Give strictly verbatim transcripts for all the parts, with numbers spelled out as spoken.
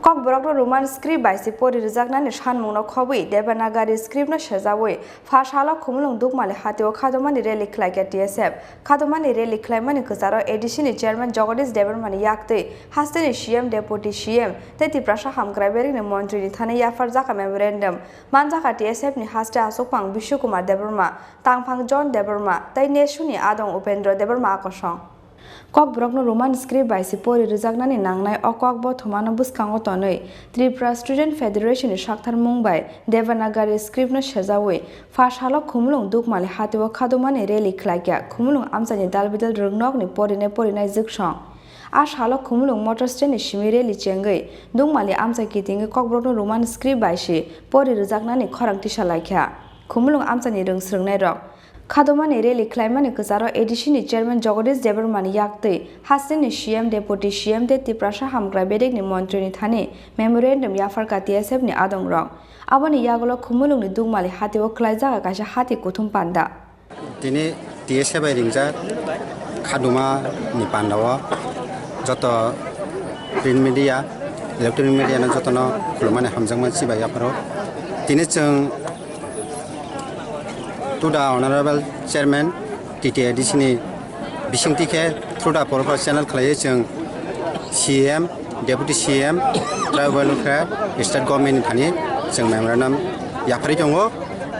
Kokborokno Roman script bai se pori rwjaknani sanmungno khobwi Devanagari script no sejawi pha salo Khumulwng Dukmali hatio khadomani rally khlaikha T S F. Khadomani rally khlaimani kwcharo A D C ni chairman Jagadish Debbarma ni yaktwi hasteni C M, Deputy C M tei Tiprasa hamkrai berikni montri ni thani yapharjakha memorandum. Manjakha T S F ni haste achukphang Bishu Kumar Debbarma, tangphang John Debbarma tei nesu ni adong Upendra Debbarma akosong. Kokborokno Roman script bai se pori rwjaknani nangnai o kok bo thumano bwskango tonwi Tripura Student Federation ni saktharmung bai Devanagari script no sejawi pha salo Khumulwng Dukmali hatio khadomani rally khlaikha Khumulwng amchaini dal bidal rwngnokni porinai porinai jwksong. A salo Khumulwng motor stand ni simi rally chengwi Dukmali amchai kitingwi Kokborokno Roman script bai se pori rwjaknani khorang tisa laikha Khumulwng amchaini rwngsrwngnairok. Khadomani rally khlaimani kwcharo A D C ni chairman Jagadish Debbarma ni yaktwi hasteni C M, Deputy C M tei Tiprasa hamkrai berikni montri ni thani memorandum yapharkha T S F ni adongrok. Aboni yagulo Khumulwngni Dukmali hatio khlaijak kaisa hati kuthum panda. Tini T S F bai ringjak khaduma ni panda o joto print media, electronic media no jotono khulumani hamjakma chibai yapharo. Tini chwng to the honorable chairman T T A D C ni bisingtwi khe through the proper channel khlaiwi chwng C M, Deputy C M, Tribal Welfare, State Government ni thani chwng memorandum yapharwi tongo.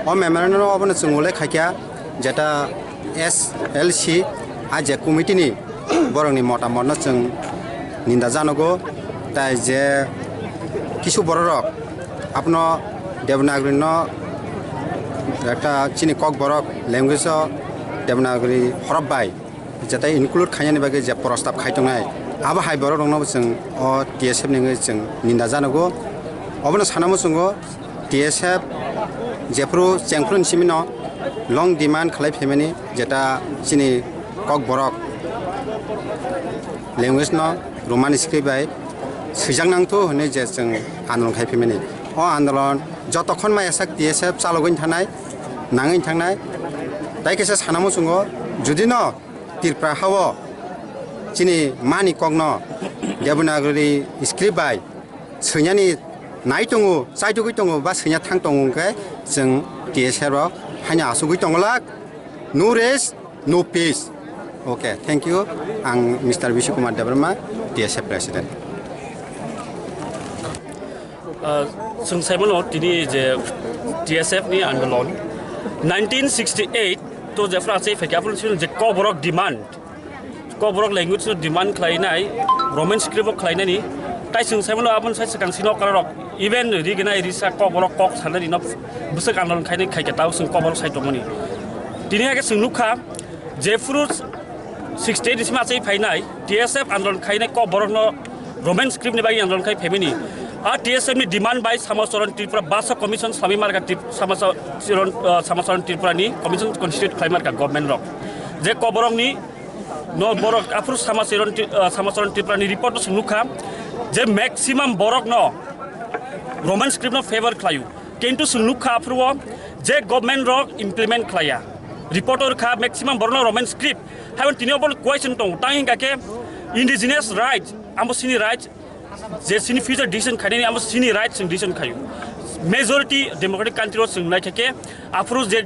O memorandum obono chwng ullekh khaikha jeta S L C a je committee ni borokni motamotno chwng ninda janogo, tai je kisu bororok abono Devanagari no ekta chini Kokborok language o Devanagari horop bai jeta include khainani bagwi je prostab khai tongnai, abo hai borok rokno bo chwng o T S F ni wngwi chwng ninda janogo. Obono sana muchungo T S F jephuru chengphuru ni simi no long demand khlai phaimani jeta chini Kokborok language no Roman script bai swijak nangthu hwnwi je chwng andolon khai phaimani. O andolon jotokhon maya sak T S F chalogwi thangnai, nangwi thangnai. Tai kaisa sana muchungo judino Tripura hao chini mani kokno Devanagari script bai swinani nai tongo, chaitugwi tongo ba swina thang tongo hwnkhe chwng T S F rok haino asugwi tongolak, no rest, no peace. Okay, thank you. Ang Mister Bishu Kumar Debbarma, T S F President. Ah, chwng saimano tini je T S F ni andolon nineteen sixty-eight to jephru achai phaikha aphuru je Kokborok demand, Kokborok language no demand khlainai, Roman script o khlainani, tai chwng saimano aboni sai swkang sino kararok, even rignai risa Kokborok kok sanani no bwswk andolon khainai khaikha tao chwng Kokborok sai tongmani. Tini hakhe chwng nukha, jephuru sixty-eight ni simi achai phainai, T S F andolon khainai Kokborok no Roman script ni bagwi andolon khai phaimani. A T S F ni demand bai Samacharan Tripura Bhasha Commission swlamwi markha Trip-, Samacharan, ah, Samacharan Tripura ni commission constitute khlai markha government rok. Je Kokborok ni no borok aphuru Samacharan Tri-, ah, Samacharan Tripura ni report no chwng nukha je maximum borok no Roman script no favor khlaio. Kintu chwng nukha aphuru o je government rok implement khlaiya. Report o rwkha maximum borok no Roman script. Haibo tini obo question tongo. Tang hingkha khe indigenous right, amo sini right, je sini future decision khainani amo sini right chwng decision khaio. Majority democratic country o chwng naikha khe aphuru je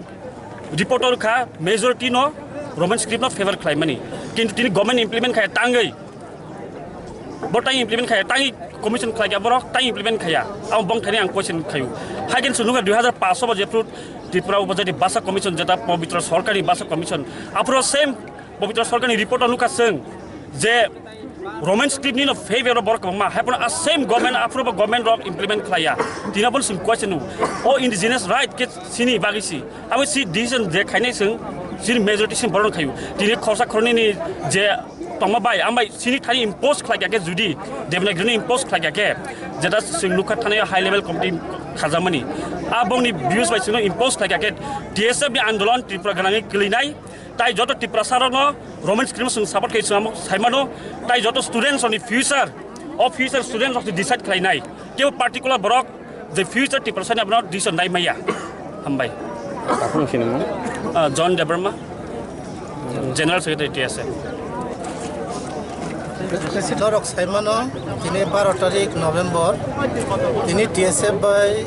report o rwkha majority no Roman script no favor khlaimani. Kintu tini government implement khaya tangwi. Bo tang implement khaya, tang commission khlai kha borok, tang implement khaya. Abo bong thani ang question khaio. Hagen chwng nukha dui hazar paanch o bo jephru Tripura Upajati Bhasha Commission jeta Pabitra Sarkar ni Bhasha Commission. Aphuru same Pabitra Sarkar ni report o nukha chwng je Roman script ni no favor o borok kwbangma. Haiphano a same government, aphuru bo government rok implement khlaiya. Tini bo chwng question nukha. O indigenous right khe sini bagwi si. Abo si decision je khainai chwng, chini majority chwng borok khaio. Tini khorsa khornini je tongma bai, ambai chini thani impose khlai kha khe judi Devanagari no impose khlai kha khe, jeta chwng nukha thani high level committee khajakmani. A bongni views bai chwngno impose khlai kha khe T S F ni andolon Tripura gwnangwi kwlwinai, tai joto Tiprasa rokno Roman script chwng support khai chwng amo saimano, tai joto students rokni future, o future students rok decide khlainai. Kebo particular borok je future Tiprasani abono decision nai maya. Hambai. Takhuk ni sinimung? Ah, John Debbarma, General Secretary T S F. Norok saimano, tini baro tarik November, tini T S F bai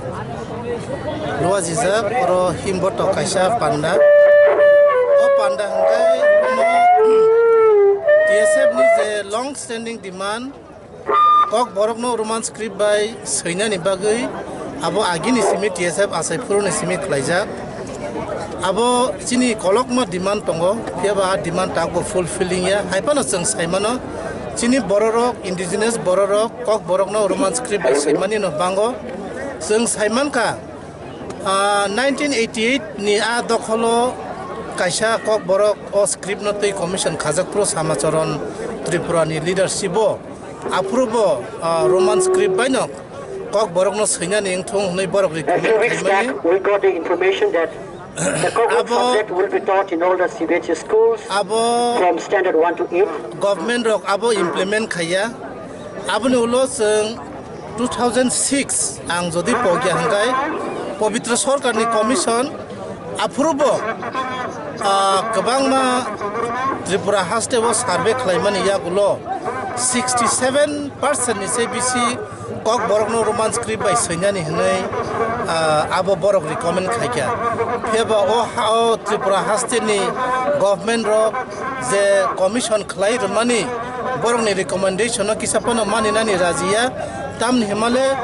luajijak, oro himbotok kaisa panda. O panda hwnkhe omo T S F ni je long standing demand, Kokborokno Roman script bai swinani bagwi abo agini simi T S F achai phuruni simi khlaijak. Abo chini kolokma demand tongo, phiya ba a demand tabukbo fulfilling ya. Hai phano chwng saimano, chini bororok, indigenous bororok, Kokborokno Roman script bai swimani no bango. Chwng saimankha, ah, nineteen eighty-eight ni a dokholo kaisa Kokborok o script no twi commission khajak phuru Samacharan Tripura ni leadership o. Aphuru bo, ah, Roman script bai no Kokborok no swinani wngthung hwnwi borok A recommend few weeks khaimani. Back, we got the information that the Kokborok Abo- subject will be taught in all the C B S E schools Abo from standard one to eight. Government rok abo implement khaiya. Aboni ulo chwng two thousand six ang jodi pogya hwnkhe Pobitro Sarkar ni commission aphuru bo, ah, kwbangma Tripura haste o survey khlaimani yagulo sixty seven percent ni se bisi Kokborokno Roman script bai swinani hwnwi, ah, abo borok recommend khaikha. Phiya ba o ha-, o Tripura haste ni government rok je commission khlai rwmani, borokni recommendation no kisa phano maninani rajiya. Tamni himale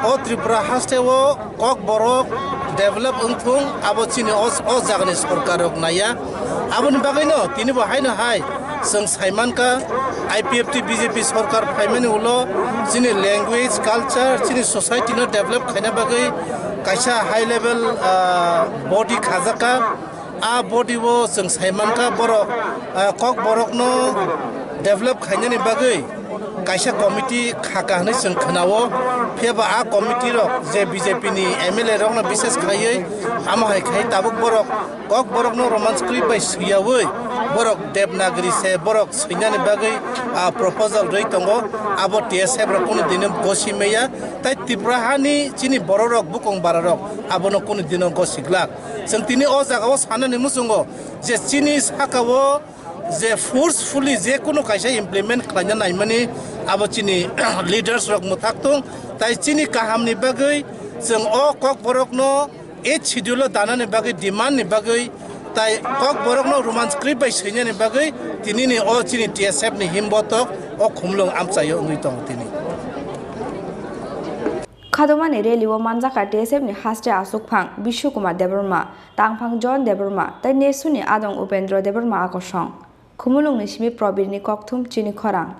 o Tripura haste o Kokborok develop wngthung, abo chini o, o jagani sorkar rok naiya. Aboni bagwino tini bo haino hai chwng saimankha, I P F T B J P sorkar phaimani ulo chini language, culture, chini society no develop khaina bagwi kaisa high level, ah, body khajakha. A body o chwng saimankha borok, ah, Kokborokno develop khainani bagwi kaisa committee khaka hwnwi chwng khwnao. Phiya ba a committee rok je B J P ni M L A rokno bises khaiwi amo hai khai tabuk borok Kokborokno Roman script bai swiyawi borok Devanagari se borok swinani bagwi, ah, proposal rwi tongo. Abo T S F rok kunu dino gosi maya. Tai Tripura hani chini bororok, bukung bararok abono kunu dino gosi glak. Chwng tini o jagao sanani muchungo je chini sakao je forcefully je kunu kaisa implement khlaina naimani abo chini leaders rok mwthak tung. Tai chini kahamni bagwi chwng o Kokborokno eighth schedule o danani bagwi, demand ni bagwi, tai Kokborokno Roman script bai swinani bagwi tinini o chini T S F ni himbotok o khumlwng amchaio wngwi tongo tini. Khadomani rally o manjakha T S F ni haste achukphang Bishu Kumar Debbarma, tangphang John Debbarma tei nesu ni adong Upendra Debbarma akosong. Khumulwng ni simi Probir ni kokthum chini khorang.